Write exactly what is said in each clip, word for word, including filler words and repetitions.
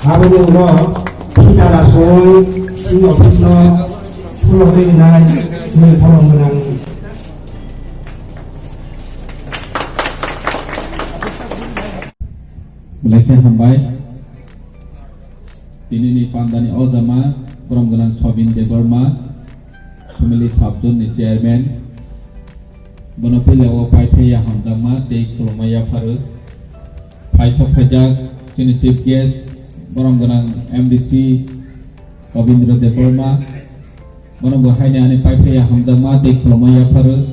Aboni ulo teacher asoi chini office no phulogwi rinai chini borom gwnang. Belai khe hambai. Tinini pandani ojama borom gwnang Sobin Debbarma, family sabjon ni chairman. Bono puila o paithai ya hamjakma tei khulumma yapharo. Phaisok phaijak chini chief guest, borom gwnang M D C Rabindra Debbarma. Bono bo haini ani paithai ya hamjakma tei khulumma yapharo.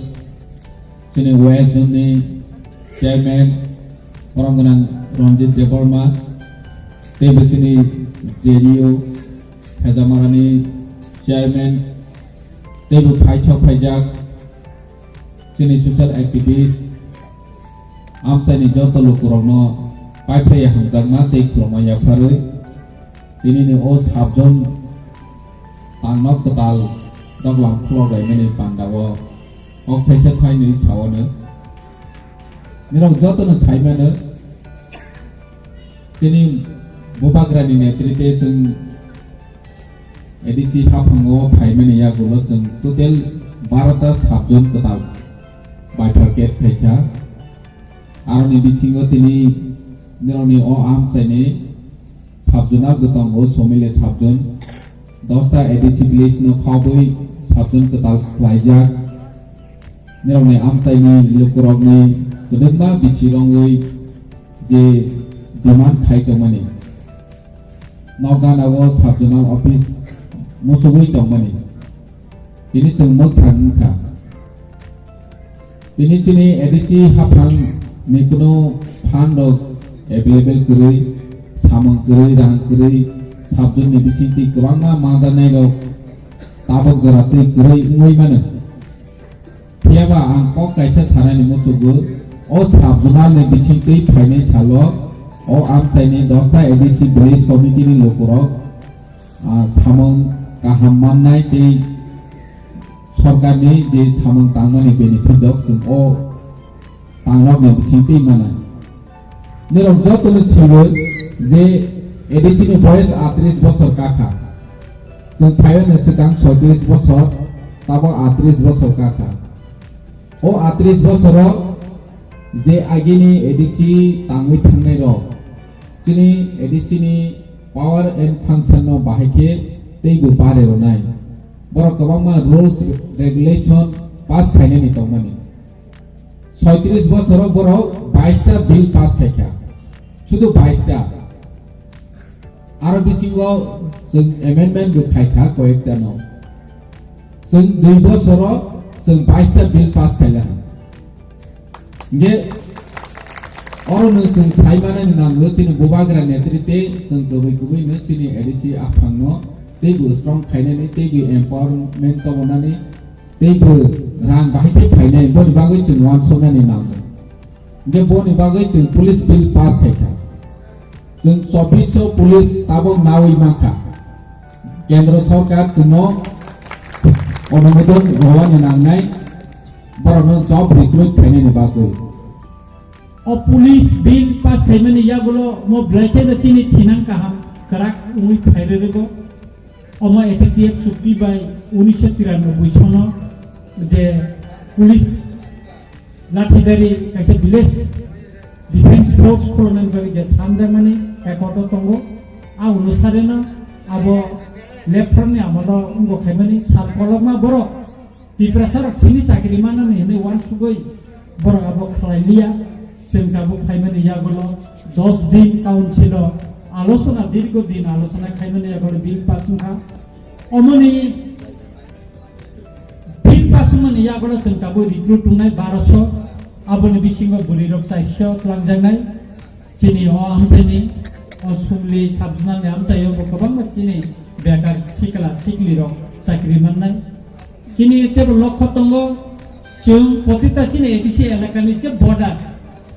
Chini West Zone ni chairman, borom gwnang Ranjit Debbarma. Tei bo chini J D U Khejamara ni chairman. Tei bo phaisok phaijak chini social activist, amchaini joto lukurokno paithai ya hamjakma tei khulumma yapharwi tinini o sabjon tangno kwtal doglam khulok laimani pandao kok thaisa thainwi saono. Nirok jotono saimano chini Bubagrani netrite chwng A D C haphango phaimani yagulo chwng total barota sabjon kwtal bifurcate khaikha. Aroni bisingo tini nirokni o amchaini sabjon abo tongo, somile sabjon, dosta A D C village no khobwi sabjon kwtal khlaijak. Nirokni amchaini lukurokni kwdwkma bisi rongwi je demand khai tongmani. Nokgana o sub zonal office musugwi tongmani. Tini chwng mwkhang wngkha. Tini chini A D C haphang ni kunu fund rok available kwrwi, samung kwrwi, rang kwrwi, sub zone ni bisingtwi kwbangma manjaknai rok tabuk jora twi kwrwi wngwi mano. Phiyaba ang kok kaisa sanani muchungo, o sub zonal ni bisingtwi phainai salo o amchaini dosta A D C village committee ni lukurok, ah, samung kaham mannai tei sorkarni je samung tangmani benefit rok chwng o tangrokni bisingtwi mano. Nirok jotono sio je A D C ni boyes atris bosor kakha. Chwng phaio ni swkang soitris bosor, tabo atris bosor kakha. O atris bosoro je agini A D C tangwi thangnai rok, chini A D C ni power and function no bahai khe teibo bare rwnai. Borok kwbangma rules, regulation pass khainani tongmani. Soitris bosoro borok baista bill pass khaikha. Sudu baista. Aro bisingo chwng amendment bo khaikha koyekta no. Chwng dui bosoro chwng baista bill pass khailakha. Hingke oro no chwng saimanani nango chini bubagra netrite chwng kubui kubui no chini A D C aphangno teibo strong khainani teibo empowerment tobonani teibo rang bahai khe phainai, boni bagwi chwng uansuknani nango. Hingke boni bagwi chwng police bill pass khaikha. Chwng chobbish police tabok nawi mankha. Kendro sorkar chwngno onumodon rwani nangnai, borokno job recruit khainani bagwi. O police bill pass khaimani yagulo mo belai khe chini thinang kaham kwrak wngwi phai rwrwgo. Omo A T T F chukti bai unisho tiranoboi sono je police lathidari kaisa village defense force khulumnani bagwi je sanjakmani accord o tongo. A onusareno abo left front ni amolo wngbo khaimani sal kolokma borok Tiprasa rok sini chakri manani hinwi uansugwi borok abo khlai liya. Chwng tabuk phaimani yagulo dos din council o alochona, dirgo din alochona khaimani yagulo bill pass wngkha. Omoni bill pass wngmani yagulo chwng tabuk recruit wngnai baroso, aboni bisingo bwrwi rok chairso twlangjaknai. Chini o amchaini, o Sumli sub zonal ni amchaio bo kwbangma chini bekar sikla sikli rok chakri mannai. Chini tebo lokho tongo, chwng protita chini A D C elakani je border,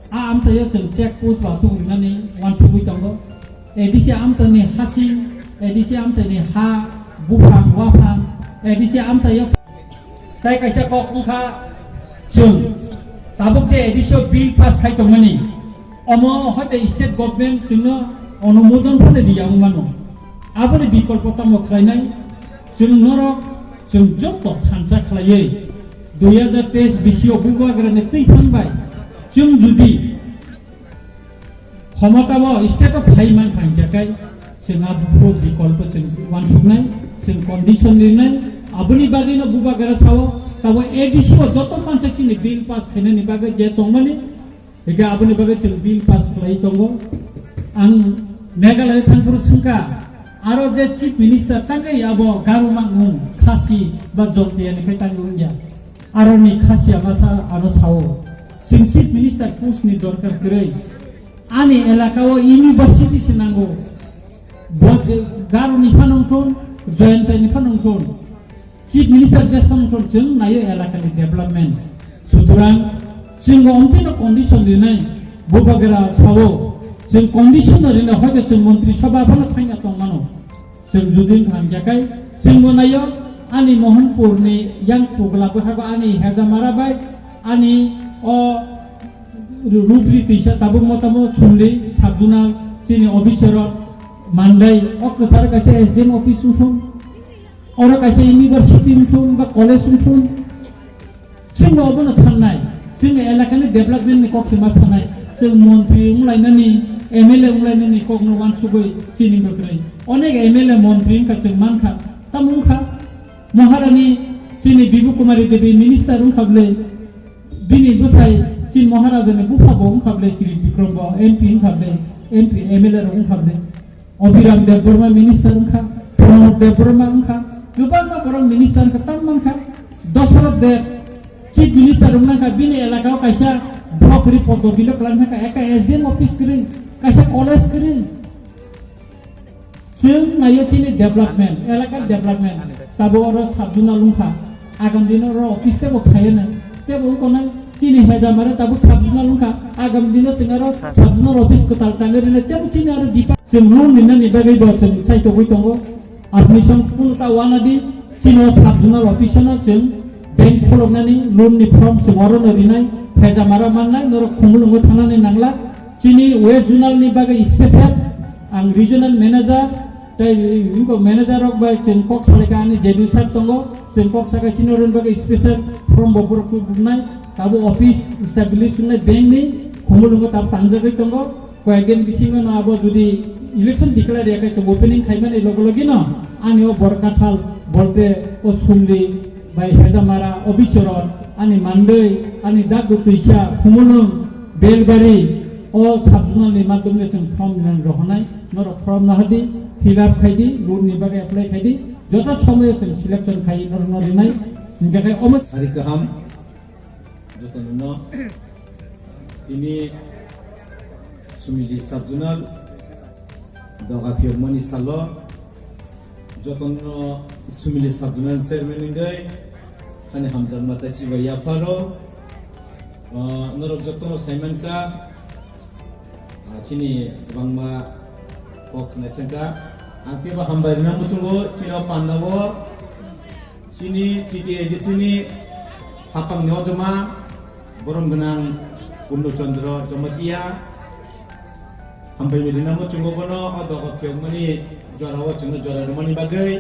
a amchaio chwng check post bo aswk rinani uansugwi tongo. A D C amchaini hasing, A D C amchaini ha, buphang, waphang, A D C amchaio. Tai kaisa kok wngkha chwng Tabuk je A D C o bill pass khai tongmani, omo hoite state government chwngno onumodon phano riya wng mano. Aboni bikolpo tamo khlainai? Chwng norok, chwng joto thansa khlaiwi dui hajar teis bisio Bubagrani twi thang bai chwng judi khomotabo state o phai mankha hingkhe kai chwng a buphuru bikolpo chwng uansuknai, chwng condition rinai. Aboni bagwino Bubagra sao, tabo A D C o joto mansa chini bill pass khainani bagwi je tongmani, hingkhe aboni bagwi chwng bill pass khlai tongo. Ang Meghalaya thangphuru swngkha, aro je chief minister tangwi abo Garo mangmung Khasi ba Jomtiyani khe tangwi wngya. Aroni Khasiya masa ano sao, chwng chief minister post ni dorkar kwrwi. Ani elaka o university se nango. Bo je Garo ni phano wngthun, Jayanta ni phano wngthun, chief minister je phano wngthun, chwng naio elaka ni development. Sutrang chwng bo omtino condition rinai, Bubagra sao, chwng condition no rinai, hoite chwng montri sabha phano thaina tongmano. Chwng judi wngkha hingkhe kai, chwngbo naio, ani Mohanpur ni yang pugla bwkhago ani Hejamara bai, ani o Ru-, Rupri twisa tabuk motamo sumli, subzonal chini officer rok mandai, o kwcharo kaisa S D M office wngthun, oro kaisa university wngthun ba college wngthun. Chwngno obono sannai, chwngno elakani development ni kok se ma sanai, chwng montri wnglainani, M L A wnglainani kokno uansugwi chini kwkrwi. Onek M L A montri wngkha chwng mankha, tamo wngkha. Maharani chini Bibu Kumari Devi minister wngkha bwle, bini bwsai chini Maharajani buphabo wngkha bwle, Tripikrom bo M P wngkha bwle, M P M L A rok wngkha bwle. Abhiram Debbarma minister wngkha, Pramod Debbarma wngkha, kwbangma borok minister wngkha, tamo mankha Dosoroth Deb chief minister wngkha, bini elaka o kaisa block report o bilo klan kha, eka S D M office kwrwi, kaisa college kwrwi. Chwng naio chini development, elaka development, tabo oro subzonal wngkha. Agam dino oro office tebo phaiya na, tebo wngkha na chini Hejamara tabuk subzonal wngkha. Agam dino chwng aro subzonal office kwtal tangwi rwna tebo chini aro dipa. Chwng loan rinani bagwi bo chwng chaitogwi tongo. Apni song kuno ta wana di, chini o subzonal office no chwng bank khuloknani loan ni form chwng oro no rinai, Hejamara mannai, norok Khumulwngo thangnani nangla. Chini West Zonal ni bagwi special ang regional manager, tei wngkok manager rok bai chwng kok salaikha ani J D U sir tongo, chwng kok saka chini oroni bagwi special form bo borok kubuknai, abo office establish wngnai bank ni Khumulwngo tab tangjagwi tongo, koyek din bisingo no abo jodi election declare ya khe chwng opening khaimani loge loge no ani o Borkathal, Bolte, o Sumli bai Hejamara, o Bichoron, ani Mandwi, ani Dagdo Twisa, Khumulwng, Belbari, o subzonal ni madhyome chwng form rinani rohornai, norok form nahadi, fill up khaidi, loan ni bagwi apply khaidi, joto somoyo chwng selection khai norokno rinai, hingkhe omo. Ari kaham, jotono no, tini Sumili subzonal doga phiyokmani salo, jotono Sumili subzonal chairman wngwi, ani hamjakma tei chibai yapharo, ah, norok jotono saimankha, ah, chini kwbangma kok khwnai thangkha. Ang teibo hambai rwna muchungo, chini o pandao, chini T T A D C ni hapang ni ojoma, borom gwnang Purno Chandra Jamatia, hambai rwna muchungo bono o doga phiyokmani jora o chwngno jora rwmani bagwi.